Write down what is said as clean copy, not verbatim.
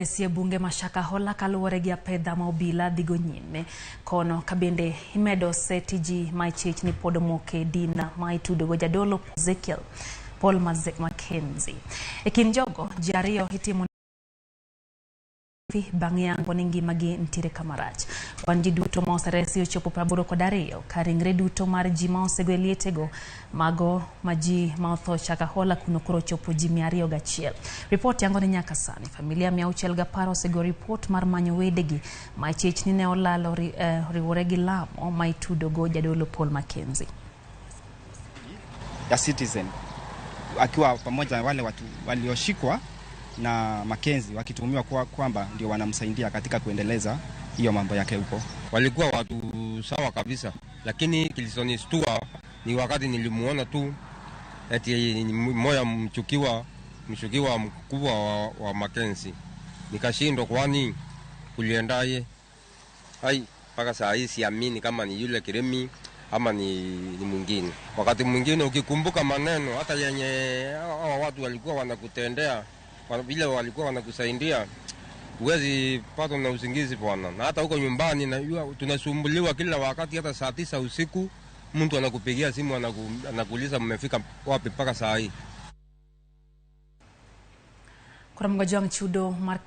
E bunge ma Shakahola kaluwore gi apedha ma obila dhigo nyime. Kono ka bende imedo seti ji ma ichich ni pod omoke dina ma itudogo jadolo Ezekiel Paul Mackenzie. E kind jogo, ji ariyo itimo bang' yango ni ngimagi nitiere kama rach. Kwan ji duto ma oseresi ochopo 82 ka ringre duto mar ji ma osego e lietego mago ma ji ma otho Shakahola kuno koro ochopo ji 201. Ripot yango ni nyaka sani familia 610 osego ripot mar manyo wedegi ma ichich ni ne olalo riwore gi lamo ma itudogo jadolo Paul Mackenzie. Ya Citizen akiwa pamoja na wale watu walioshikwa na Mackenzie wakituhumiwa kwamba ndio wanamsaidia katika kuendeleza hiyo mambo yake huko. Walikuwa watu sawa kabisa, lakini kilichonistua ni wakati nilimuona tu eti mmoja mshukiwa mkubwa wa Mackenzie, nikashindwa kwani kuliendaye. Ai, mpaka saa hii siamini kama ni yule Kiremi ama ni mwingine. Wakati mwingine ukikumbuka maneno hata yenye hawa watu walikuwa wanakutendea, vile walikuwa wanakusaidia, huwezi pata na usingizi bwana. Na hata huko nyumbani najua tunasumbuliwa kila wakati, hata saa 9 usiku mtu anakupigia simu anakuuliza mmefika wapi mpaka saa hii. Koro mgojwang' chudo mar